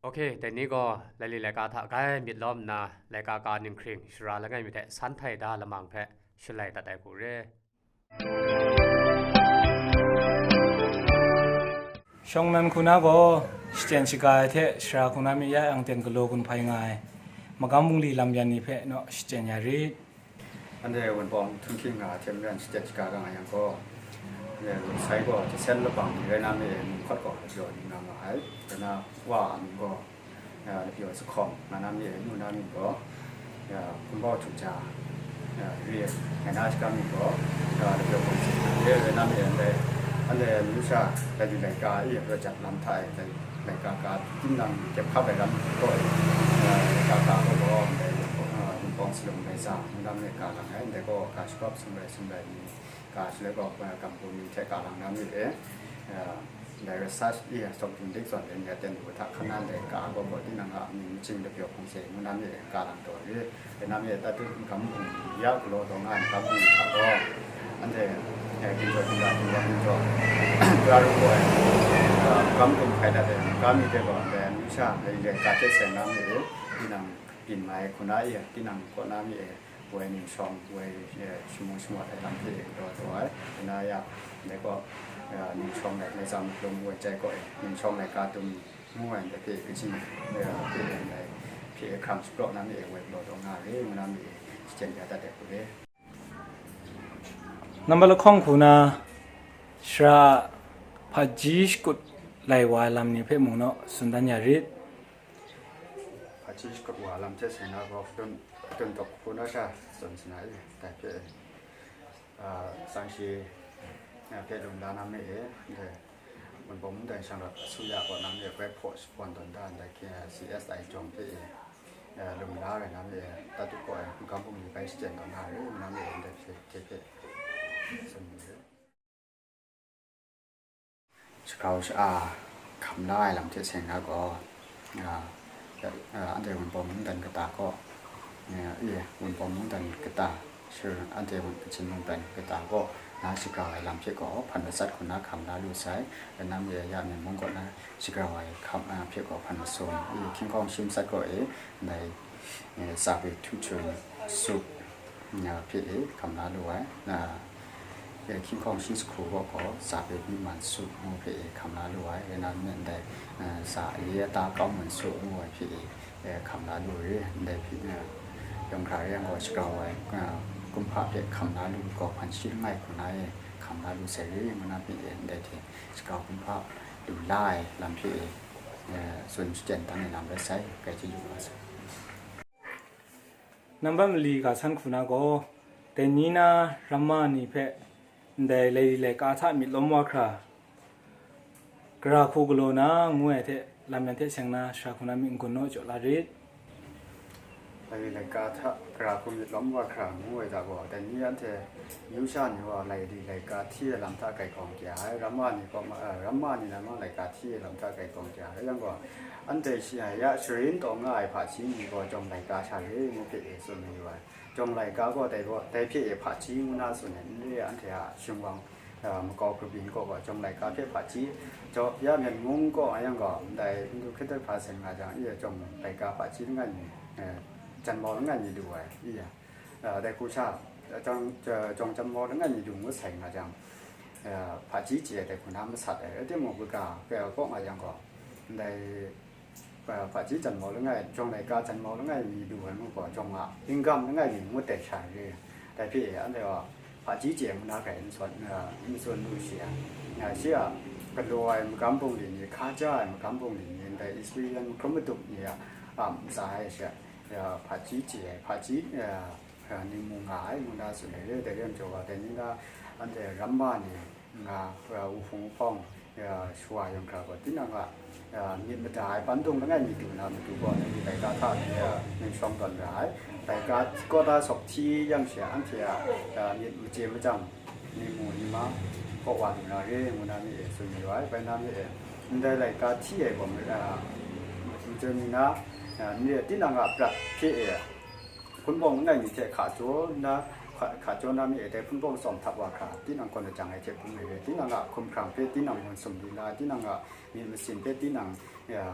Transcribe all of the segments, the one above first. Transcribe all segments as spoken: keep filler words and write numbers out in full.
Ok, dai ni gaw laili laika hta grai myit lawm nna, laika ka ninghkring shara langai mi hte san htai da lamang hpe shalai dat ai hku re. Shawng nnan hku na gaw, shachyen shaga ai hte shara hku na myit ya yang ten galaw gun hpai nga ai, magam bungli lam yan ni hpe naw shachyen ya rit. Anhte Wunpawng htunhking nga hte maren shachyen shaga nga yang gaw, anhte sai gaw jasen labang ni rai na mi e, mung hkawt gaw lapyaw ni nga nga ai, rai na wa a mying gaw, ya, lapyaw Sahkawng nga na mi e, nu na mying gaw, ya, Hpunbau Htu Ja, ya, re, ngai na shaga mying gaw, ya, lapyaw Hpawng Sin, re, rai na mi e, ndai, anhte amyu sha, laili laika e, rawt jat lam hta e, ndai laika ka, tinang kyep hkap ai lam gaw, ya, laika ka gaw gaw, ndai, ya, Wunpawng Salum Rai Za, ngu na mi e ka lang ai, ndai gaw, ka shagawp sumrai sumrai ni, ka shaloi gaw, ya, Kampu ni hte ka lang na mi e, ya, Ndai research i, Sawk Ding Dik zawn de, ndai ten lu hta hkan na ndai ka gaw gaw, tinang a mying machying lapyaw hpawng se ngu na mi e, ka lang taw re, rai na mi e, Tatut magam bungli ya galaw taw nga ai magam bungli hta gaw, anhte, eh, ginjaw ginra, ginjaw ginjaw, gara ru gaw ai, eh, magam bungli hkai dat ai, ga mi hte gaw, ndai amyu sha, ndai re ka hte seng na mi e, tinang byin mai hku na e, tinang kaw na mi e, woi ning shawng, woi, eh, shamung shamawt ai lam hte galaw taw ai, rai na ya, ndai gaw, eh, ning shawng lai, lai tsam hkalum woi jai gaw, eh, ning shawng laika tum ngu ai, ndai hpe kaji, eh, hpe ndai hpe hkam shapraw na mi e, woi galaw taw nga re, ngu na mi e, shachyen ya dat ai hku re. Nambat lahkawng hku na, shara hpaji shakut lai wa ai lam ni hpe mung naw tsun dan ya rit. Hpaji shakut wa lam hte seng na gaw, tun, tun tawk hku na sha tsun sana e, dai hpe, ah, sangshi, ah, hpe lung la na mi e, ndai, Wunpawng mungdan shanglawt asuya kaw na mi e, grai hpaw shapawn tawn da, ndai hkye C S I jawng hpe e, ah, lung la rai na mi e, Tatut kaw e, magam bungli bai shachyen tawn na re, na mi e, ndai hte hpe, tsun mi e. Shakau sha-, a, hkam la ai lam hte seng na gaw, a, a, anhte Wunpawng mungdan kata kaw, a, e, Wunpawng mungdan kata, shi, anhte Wun-, Kachin mungdan kata kaw na shagrau ai lam hte gaw hpan matsat hku na hkam la lu sai, rai na mi e, ya Myen mung kaw na shagrau ai hkam, a, hpe gaw hpan masum, e, hkying hkawng shi matsat kaw e, ndai, e, Zape Htu Chun Sup, a, hpe e hkam la lu ai, na, e, hkying hkawng shi sahku kaw gaw, Zape Myi Man Sup ngu hpe e hkam la lu ai, rai na mi ndai, e, Za Aye Ata Kau Mun Sup ngu ai hpe e, e, hkam la lu re, ndai hpe, e, yawng hkra re yang gaw, shagrau ai, e, kumhpa hpe hkam la lu, kau hpan shi langai hku na e hkam la lu sai re, ngu na hpe e, ndai hte shagrau kumhpa lu la ai lam hpe e, e, tsun shachyen dan ai lam rai sai, grai chyeju wa sai. Nambat mali ga san hku na gaw, dai ni na ramma ni hpe ndai laili laika hta myit lawm wa hkra, gara hku galaw na ngu ai hte lam yan hte seng na shara hku na myit n-gun naw jaw la rit. Laili laika hta gara hku myit lawm wa hkra ngu ai hta gaw, dai ni anhte amyu sha ni gaw laili laika hti ai lam hta grai gawng kya ai, ramma ni gaw ma, eh, ramma ni na ma laika hti ai lam hta grai gawng kya ai, yang gaw, anhte shi, ya sharin taw nga ai hpaji ni gaw jawng laika sha re ngu hpe e tsun mayu ai. Jawng laika gaw dai gaw, dai hpe e hpaji ngu na tsun ai, n re ai anhte a shingwang, a, makau kabyin kaw gaw, jawng laika hpe hpaji, jaw, ya Myen mung kaw a yang gaw, ndai Hindu hkrit hta hpa seng nga jang, i jawng laika hpaji langai mi, e, janmau langai mi lu ai, i, a, dai hku sha, jawng, jawng janmau langai mi lu ngut sai nga jang, a, hpaji chye ai dai hku na masat ai, rai timung, kaga, kaga kaw nga yang gaw, ndai, a, hpaji janmau langai, jawng laika janmau langai mi lu ai ngu gaw, jawng a, hpinggam langai mi ngut ai sha re. Dai hpe anhte gaw hpaji chye ngu na hkrai n tsun, a, n tsun lu shi a, a, shi a galaw ai magam bungli ni, hkaja ai magam bungli ni, ndai East Zarian hkrum madup ni a, a, ntsa ai she, a, hpaji chye ai, hpaji, a, a, ni mu nga ai ngu na tsun ai re. Dai re ai majaw gaw, dai ni na anhte ramma ni, nga, a, wuhpung wuhpawng, a, shawa yawng hkra gaw, tinang a, a, myit mada ai pandung langai mi du na matu gaw, dai ni laika hta, a, ning shawng tawn ra ai. Laika kaw da sawk hti yang she, anhte a, a, myit machye machyang, ni mu ni ma, kaw wa lu na re, ngu na mi e tsun mayu ai, bai na mi e, ndai laika hti ai gaw, a, machye mi na, a, ni e tinang a prat hpe e, hpunbawng langai mi hte hka jaw nna, hka, hka jaw na mi e, dai hpunbawng tsawm htap wa hkra, tinang gawn lajang ai hte hpung ai re, tinang a hkumhkrang hpe tinang mun sumri la, tinang a myit masin hpe tinang, ya,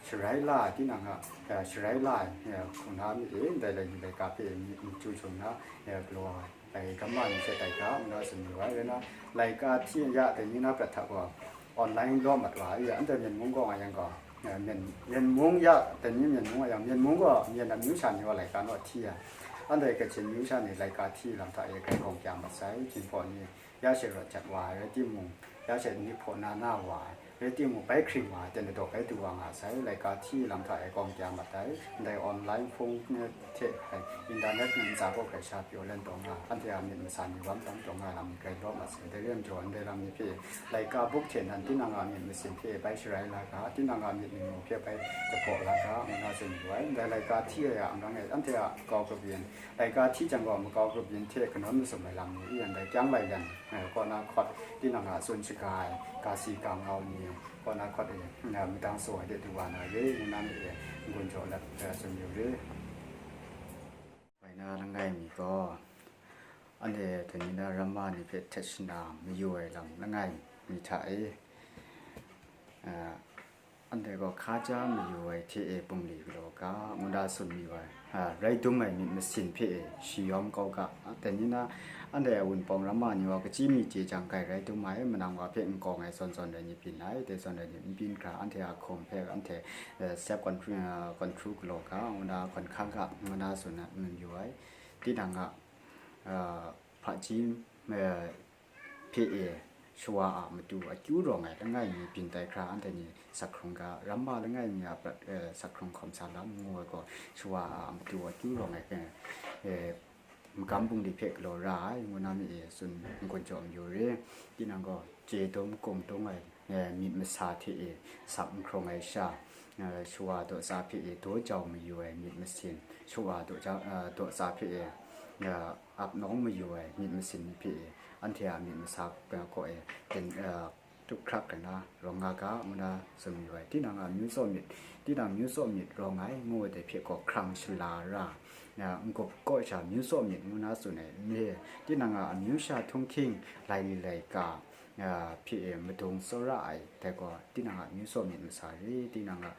Sharai la ai, tinang a, eh, sharai la ai, eh, hkungga mi e, ndai lai yu laika hpe mi, mi chyu chyu nna, eh, galaw ai, eh, gamma ni hte tai ga, ngu na tsun yu ai. Rai nna, laika hti ya dai ni na prat hta gaw, online law mat wa ai, anhte Myen mung gaw nga yang gaw, eh, Myen, Myen mung ya dai ni Myen mung nga yang, Myen mung gaw Myen amyu sha ni wa laika naw hti ai. Anhte Kachin amyu sha ni laika hti lam hta e grai gawng kya mat sai, Jinghpaw ni, ya she rawt jat wa ai rai timung, ya she ni hpaw na na wa ai rai timung, bai hkring wa ai, ten dawk bai du wa nga sai, laika hti lam hta e gawng kya mat ai, ndai online phone hte ai, internet ntsa kaw hkrai sha pyaw len taw nga, anhte a myit masa ni wam tam taw nga lam ni grai lawt mat sai, dai re ai majaw, ndai lam ni hpe laika buk hte nan tinang a myit masin hpe bai sharai la ga, tinang a myit manu hpe bai kahpaw la ga, ngu na tsun yu ai, ndai laika hti ai a amrang e, anhte a kau kabyin, laika hti jang gaw makau grup yin hte kanawn masum ai lam ni e, ndai kyang lai yang, eh, kaw na hkawt, tinang a tsun shaga ai, ga si ga ngau ni, kaw na hkawt e, eh, madang tsaw ai de du wa na re, ngu na myit e, n-gun jaw let, eh, tsun yu re. Bai na langai mi gaw, anhte dai ni na ramma ni hpe htet shana mayu ai lam langai mi hta e, eh, Anhte gaw hkaja mayu ai hte e bungli galaw ga, ngu na tsun mayu ai, a, rai dum ai myit masin hpe e shayawm kau ga, a, dai ni na, anhte a Wunpawng ramma ni wa kachyi mi chye jang grai rai dum ai, manang wa hpe n kawng ai zawn zawn rai ni byin ai, dai zawn rai ni n byin hkra, anhte a hkum hpe, anhte, eh, self control, eh, control galaw ga, ngu na hkawn hkang ga, ngu na tsun na mayu ai, tinang a, eh, hpaji, eh, hpe e shawa a matu akyu rawng ai langai mi byin tai hkra, anhte ni sak hkrung ga, ramma langai mi a prat, eh, sak hkrung hkawm sa lam ngu ai gaw, shawa a matu akyu rawng ai, eh, magam bungli hpe galaw ra ai, ngu na mi e tsun n-gun jaw mayu re. Tinang gaw chye dum kung dung ai, eh, myit masa hte e sak n hkrawng ai sha, eh, shawa daw tsa hpe e daw jau mayu ai myit masin, shawa daw jau, eh, daw tsa hpe e, eh, ap nawng mayu ai myit masin ni hpe e, anhte a myit masa kaw e, ten, eh, tup hkrak kau na rawng nga ga, ngu na tsun mayu ai. Tinang a amyu tsaw myit, tinang amyu tsaw myit rawng ai, ngu ai dai hpe gaw hkrang shala ra, ya, n-gup kaw sha amyu tsaw myit ngu na tsun ai, n re, tinang a amyu sha htunghking, laili laika, ya, hpe e madung tsawra ai, dai gaw, tinang a amyu tsaw myit masa re, tinang a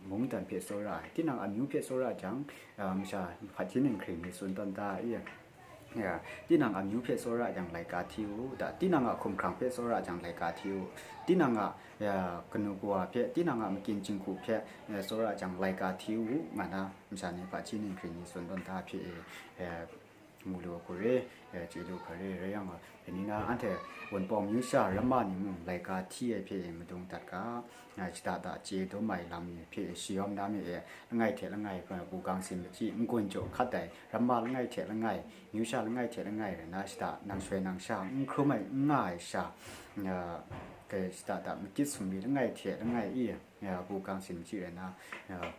mungdan hpe tsawra ai, tinang a amyu hpe tsawra jang, ya, masha hpaji ninghkring ni tsun tawn da, i, Ya, tinang amyu hpe tsawra yang laika hti u, da, tinang a hkumhkrang hpe tsawra yang laika hti u, tinang a, ya, kanu kawa hpe, tinang a makin jinghku hpe, ya, tsawra yang laika hti u, nga na, masha ni hpaji ninghkring ni tsun tawn da hpe e, ya, mu lu hku re, ya, chye lu hku re, rai yang, dai ni na, anhte Wunpawng amyu sha ramma ni mung laika hti ai hpe e madung dat ga, ya, shada da chye dum ai lam ni hpe e shayawm na mi e, langai hte langai, bu gang sin machyi, n-gun jaw hkat ai, ramma langai hte langai, amyu sha langai hte langai rai na shada, nang shoi nang sha, n hkrum ai, n nga ai sha, ah, ga shada da, makit sumri langai hte langai i, ah, bu gang sin machyi rai na, ah,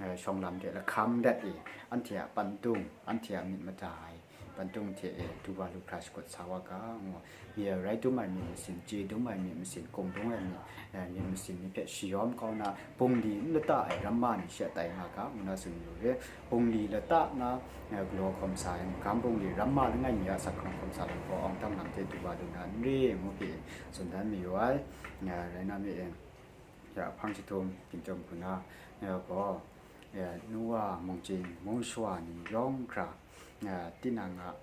ah, shawng lam de lahkam dat i, anhte a pantung, anhte a myit mada ai, pantung hte e, du wa lu hkra shakut sa wa ga, ngu, Ya, rai dum ai myit masin, chye dum ai myit masin, kung dung ai myit, eh, myit masin ni hpe shayawm kau na, bungli n lata ai ramma ni she tai nga ga, ngu na tsun yu re. Bungli lata na, eh, galaw hkawm sa ai, magam bungli ramma langai mi a sak hkrung hkawm sa lam gaw, awng tam lam hte du wa lu na n re, ngu hpe tsun dan mayu ai. Eh, rai na mi e, ya, hpang jahtum, ginchyawm hku na, eh, gaw, eh, nu wa mungchying, mung shawa ni yawng hkra, ah, tinang a,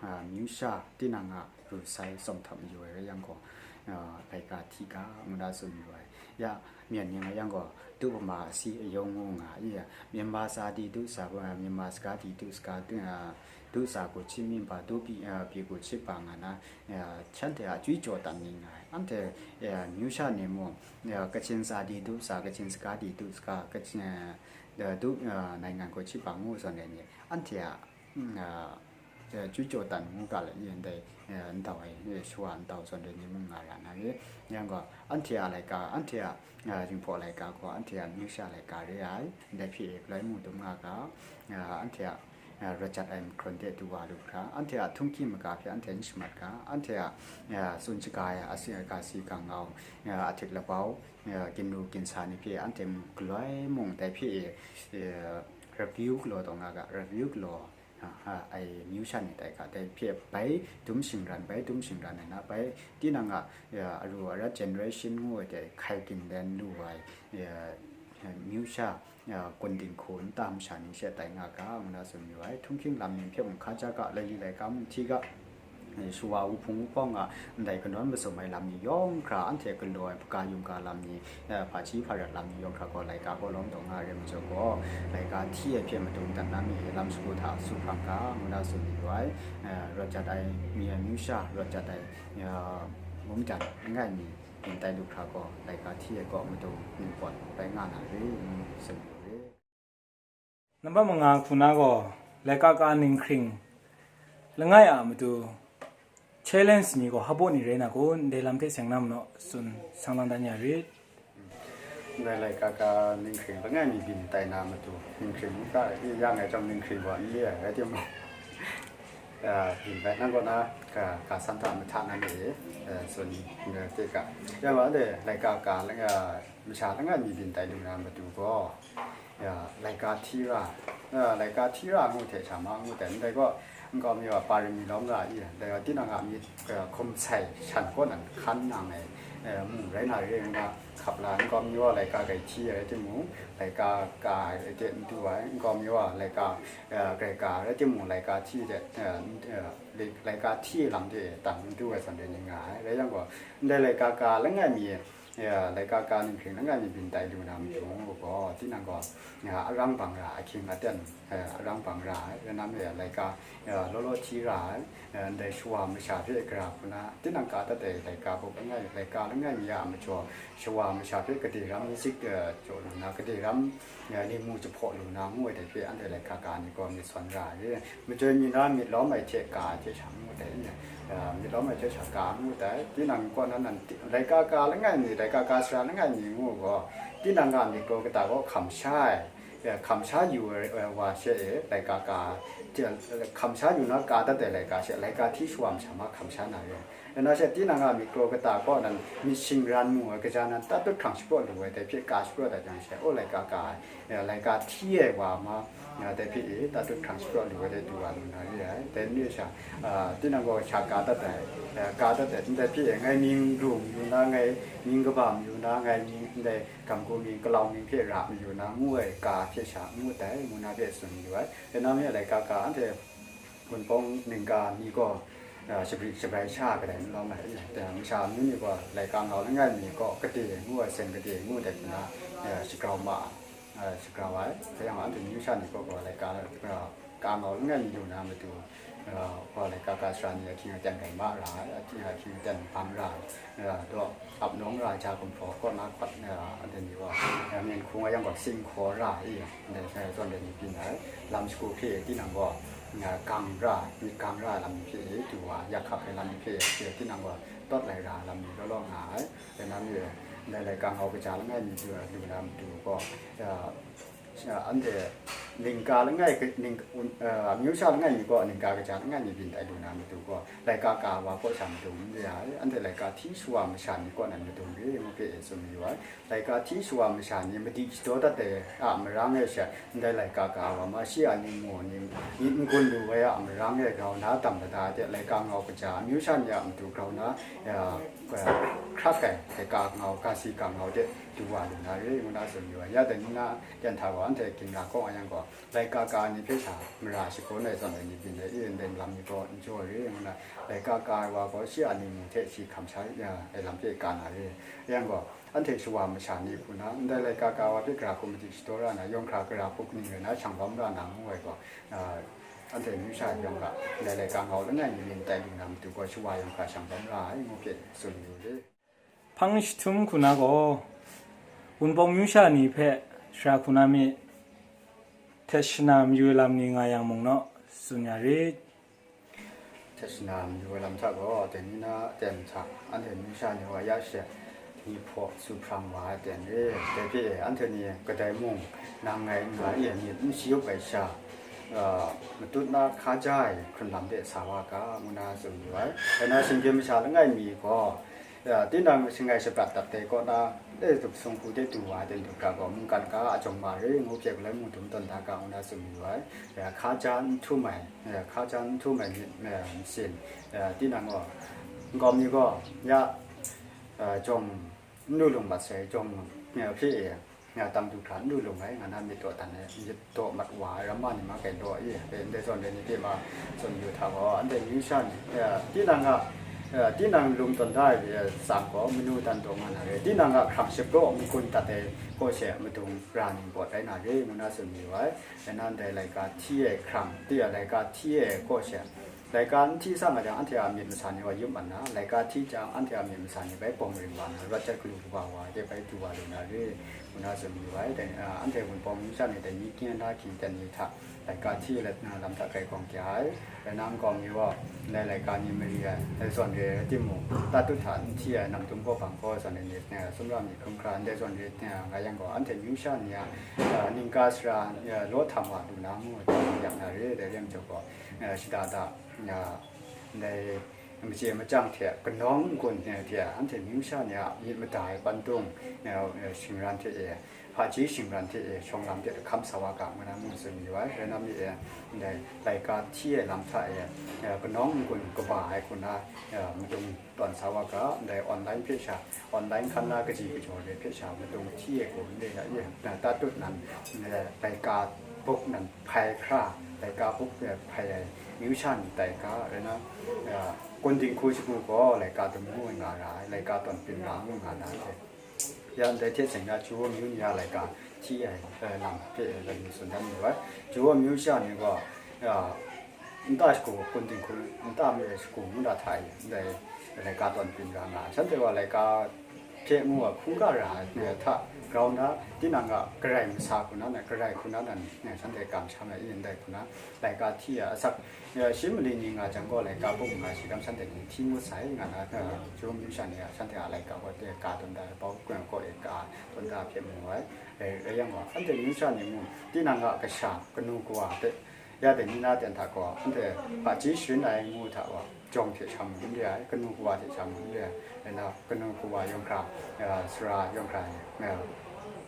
ah, amyu sha, tinang a ru sai tsawm hta mayu ai rai yang gaw, ah, laika hti ga, ngu na tsun yu ai. Ya, myen ni nga yang gaw, du pama asi ayawng ngu nga i, ya, Myanmar sa di du sa, ah, Myanmar saga di du saga, du, ah, du sa ku hcyi myit ba, du pyi, ah, pyi ku hcyi ba nga na, ah, shanhte a jwi jaw tam ni nga ai. Anhte, ya, amyu sha ni mung, ya, Kachin sa di du sa, Kachin saga di du saga, Kachin, ah, du, ah, naingan ku hcyi ba ngu zawn ai ni, anhte a, mm, ah, eh, jwi jaw dan ngu ga le, yin dai, eh, ndau ai, eh, shawa ndau zawn dai ni mung nga ra na re. Yang gaw, anhte a laika, anhte a, ah, Jinghpaw laika gaw, anhte a amyu sha laika re ai, ndai hpe e galoi mung dum nga ga, ah, anhte a, ah, rawt jat ai mahkrawn de du wa lu hkra, anhte a htunghki maga hpe anhte n shamat ga, anhte a, ah, tsun shaga ai, a si, a ga si ga ngau, ah, ahtik labau, ah, ginru ginsa ni hpe anhte mung galoi mung dai hpe e, eh, review galaw taw nga ga, review galaw Hta, a, ai myu sha ni tai hka, dai hpe bai dum shingran, bai dum shingran ai na, bai tinang a, ya, aru arat generation ngu ai dai hkai ginlen lu ai, ya, myu sha, ya, kun dinghku nta masha ni she tai nga ga, ngu na tsun yu ai. Htunghking lam ni hpe mung hka ja ga, laili laika mung hti ga, eh, shawa wuhpung wuhpawng a, ndai kanawn masum ai lam ni yawng hkra, anhte galaw ai hpaga yungga lam ni, eh, hpaji hparat lam ni yawng hkra gaw, laika gaw lawm taw nga re majaw gaw, laika hti ai hpe madung dat na mi lam shagu hta su hpang ga, ngu na tsun yu ai, eh, rawt jat ai mi ai myu sha, rawt jat ai, eh, mungdan langai mi, byin tai lu hkra gaw, laika hti ai gaw madung ningpawt rai nga na re, ngu tsun yu re. Nambat manga hku na gaw, laika ka ninghkring langai a matu challenge ni gaw hpabaw ni rai na kun, ndai lam hte seng na manaw tsun sang lang dan ya rit. Ndai laika ka ninghkring langai mi byin tai na matu, ninghkring n ka, i yang ai chyawm ninghkring gaw n re ai, rai timung, a, byin bai nang kaw na, ka, ka san hta mahta na mi, a, tsun, a, te ga. Yang gaw, ndai laika ka langa, masha langai mi byin tai lu na matu gaw, ya, laika hti ra, ya, laika hti ra ngu hte sha ma ngu dai, ndai gaw, nkau mi wa pa rami lawm ra i, dai gaw, tinang a myit, eh, hkum sai shan kaw nan hkan nang ai, eh, mu rai na re ngu na hkap la, nkau mi wa laika grai hti ai rai timung, laika ka ai de n du ai, nkau mi wa laika, eh, grai ka ai rai timung, laika hti de, eh, n-, eh, lai-, laika hti lam de tang n du ai zawn de ni nga ai. Rai yang gaw, ndai laika ka langai mi, ya, laika ka ninghkring langai mi byin tai lu na matu gaw, tinang gaw, ya, arang bang ra, ahkying aten, eh, arang bang ra ai, rai nna, ya, laika, ya, law law hti ra ai, eh, ndai shawa masha hpe gara hku na, tinang ka dat ai laika hku langai, laika langai mi a majaw, shawa masha hpe gade ram zik, eh, jaw lu na, gade ram, eh, ni mu jahpaw lu na ngu ai dai hpe, anhte laika ka ni gaw myit sawn ra ai. Majoi mi na myit lawm ai hte ka ai hte sha ngu dai, eh, myit lawm ai hte sha ka ngu dai. Tinang kaw nan nan ti-, laika ka langai mi, laika ka sara langai mi ngu gaw, tinang a myit kraw kata gaw hkam sha ai, eh, hkam sha yu ai, eh, wa she e, laika ka, ti-, hkam sha yu na ka dat ai laika she, laika hti shawa masha ma hkam sha na re. Nna she tinang a myit kraw kata kaw nan myit shingran mu ai kaja nan tatut hkrang shapraw lu ai dai hpe ka shapraw dat yang she, o laika ka ai, eh, laika hti ai wa ma, eh, dai hpe e tatut hkrang shapraw lu ai dai du wa lu na re ai. Dai ni sha, ah, tinang gaw sha ka dat ai, eh, ka dat ai, ndai hpe e ngai mying lu mayu na, ngai mying kaba mayu na, ngai mying ndai gamgu mying, kalau mying hpe ra mayu na, ngu ai ka hte sha ngu dai, ngu na hpe tsun mayu ai. Dai na me laika ka anhte Wunpawng ningga ni gaw, a, shabrik shabrai sha kadai n lawm ai, a, masha amyu ni gaw laika ngau langai mi kaw gade ngu ai, sen gade ngu ai hte na, a, shagrau ma, a, shagrau ai. Dai yang anhte myu sha ni kaw gaw laika, a, ka ngau langai mi lu na matu, a, gaw laika ka sara ni ahkying aten rai ma ra ai, ahkying ahkying aten bang ra ai. Ya, daw ap nawng ra ai ja gumhpraw kaw na hkawt, ya, anhte ni gaw, ya, myen hkung a yang gaw, singhkaw ra i, ndai, eh, zawn de ni byin ai. Lam shagu hpe tinang gaw, ya, gang ra, myit gang ra ai lam ni hpe e, du wa, yak hkap ai lam ni hpe e, tinang gaw, tawt lai ra ai lam ni law law nga ai. Dai na mi, ndai laika ngau kaja langai mi du, du na matu gaw, ya, Ya, anhte ningga langai ka-, ning-, un-, a, amyu sha langai mi gaw ningga kaja langai mi byin tai lu na matu gaw, laika ka wa kaw sha madung n re ai, anhte laika hti shawa masha ni kaw nan madung re ngu hpe e tsun mayu ai. Laika hti shawa masha ni madi shadaw dat ai a marang e she, ndai laika ka wa ma shi a ning maw ning, myit n gun lu ai a marang e grau na dam lada ai hte, laika ngau kaja amyu sha ni a matu grau na, ya, hkrak ai, laika ngau, ga si ga ngau de du wa lu na re ngu na tsun mayu ai. Ya dai ni na, Yan hta gaw anhte ginra kaw a yang gaw, laika ka ni hpe sha mara shagun ai zawn ai ni byin ai, e ndai lam ni gaw n jaw ai re ngu na, laika ka ai wa gaw shi a ning mung hte shi hkam sha ya ai lam hpe ka na re. Yang gaw, anhte shawa masha ni hku na, ndai laika ka wa hpe gara hku madi shadaw ra na, yawng hkra gara hku kaning rai na shang bam ra na ngu ai gaw, a, anhte amyu sha yawng hkra, ndai laika ngau langai mi myit tai lu na matu gaw, shawa yawng hkra shang bam ra ai ngu hpe tsun yu re. Hpang jahtum hku na gaw, Wunpawng myu sha ni hpe sara hku na mi, htet shana mayu ai lam ni nga yang mung naw, tsun ya rit. Htet shana mayu ai lam hta gaw, dai ni na aten hta, anhte myu sha ni wa ya she, ni hpaw su hprang wa ai aten re. Dai hpe anhte ni kadai mung, nang ngai n nga e myit n shayup ai sha, a, matut na hkaja ai hkrun lam de sa wa ga, ngu na tsun yu ai. Dai na, shinggyim masha langai mi gaw, Ya, tinang shangai shaprat dat ai kaw na, le tup sung hku de du wa ai ten du hkra gaw, mungkan ga a jawng ma re ngu hpye galoi mung dum tawn da ga ngu na tsun mayu ai. Ya, hka ja n htum ai, ya, hka ja n htum ai myit, ya, masin, ya, tinang gaw, nkau mi gaw, ya, ya, jawng n lu lung mat sai, jawng, ya, hpye e, ya, tam du hkra n lu lung ai, nga na myit daw dan ai, myit daw mat wa ai, ramma ni ma kai law i, ndai zawn dai ni hte ma tsun yu hta gaw, anhte amyu sha ni, ya, tinang a, ya, tinang lung tawn da ai, ya, tsang gaw, manu dan taw nga na re, tinang a hkrang shapraw n-gun dat ai kaw she madung ra ning pawt rai na re, ngu na tsun mayu ai. Rai nna ndai laika hti ai hkrang, ti a laika hti ai kaw she, laika n hti sang a jang, anhte a myit masa ni wa yup mat na, laika hti jang, anhte a myit masa ni bai bawng ring wa na, rawt jat galu kaba wa ai de bai du wa lu na re, ngu na tsun mayu ai. Dai, a, anhte Wunpawng amyu sha ni dai ni kyen na hkying ten ni hta, laika hti ai lam hta grai hkawng kya ai. Rai nna nkau mi gaw, ndai laika ni mari ai, dai zawn re ai timung, tatut hta n hti ai, namdum gaw bang gaw zawn re ni, e, sumra myit hkrum hkra, ndai zawn re, e, nga yang gaw, anhte amyu sha ni a, e, ningka sara, e, law htam wa lu na ngu, yak na re, dai re ai majaw gaw, e, shada da, e, ndai machye machyang hte, kanawng n-gun hte, anhte amyu sha ni a myit mada ai pantung, e, e, shingran hte e, hpaji shingran hte e, shawng lam hte hkam sa wa ga, ngu na ngu tsun mayu ai. Rai nna mi e, ndai laika hti ai lam hta e, e, kanawng n-gun kaba ai hku na, e, madung tawn sa wa ga, ndai online hpe sha, online hkan na kaji kajaw re hpe sha, madung hti ai hku n re ga, e, tatut nan, e, laika buk nan hpai hkra, laika buk, e, hpai ai amyu sha ni tai ga, rai nna, e, Kun dinghku shagu gaw laika dum ngu nga ra ai, laika tawn pyin ra ngu nga na ai. Ya ndai hte seng na, Chu amyu ni a laika hti ai, e, lam hpe, e, lani tsun dan mayu ai. Chu amyu sha ni gaw, ya, nta shagu, Kun dinghku nta mi ai shagu ngu na hta e, ndai laika tawn pyin ra nga ai. Shanhte gaw laika hte ngu ai hkungga ra ai, e, hta grau na, tinang a garai masa hku na, garai hku na nan, e, shanhte kamsham ai, e, ndai hku na, laika hti ai asak, e, shi mali ni nga jang gaw, laika buk nga shi lam shanhte ni hti ngut sai, nga na, e, Chu amyu sha ni a, shanhte a laika gaw, te ka tawn da ai, bau kwen kaw e ka tawn da hpye mu ai. E, rai yang gaw, anhte amyu sha ni mung, tinang a kasha, kanu kawa hte, ya dai ni na ten hta gaw, anhte hpaji sharin ai ngu hta gaw, jawng hte sha mung n re ai, kanu kawa hte sha mung n re ai, rai nna, kanu kawa yawng hkra, e, sara yawng hkra, e,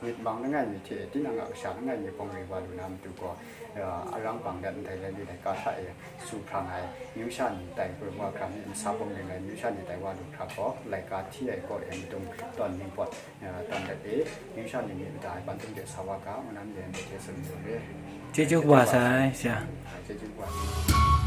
myit mang langai mi hte, tinang a kasha langai mi bawng ring wa lu na matu gaw, e, arang bang dat ndai lai lu laika hta e, su hprang ai amyu sha ni tai wa hkra, myit masa bawng ring ai amyu sha ni tai wa lu hkra gaw, laika hti ai kaw e madung tawn ning pawt, e, tawn dat e, amyu sha ni myit mada ai pantung de sa wa ga, ngu na myit dai hte tsun mayu re. Chyeju kaba sai, sha. Chyeju kaba sai.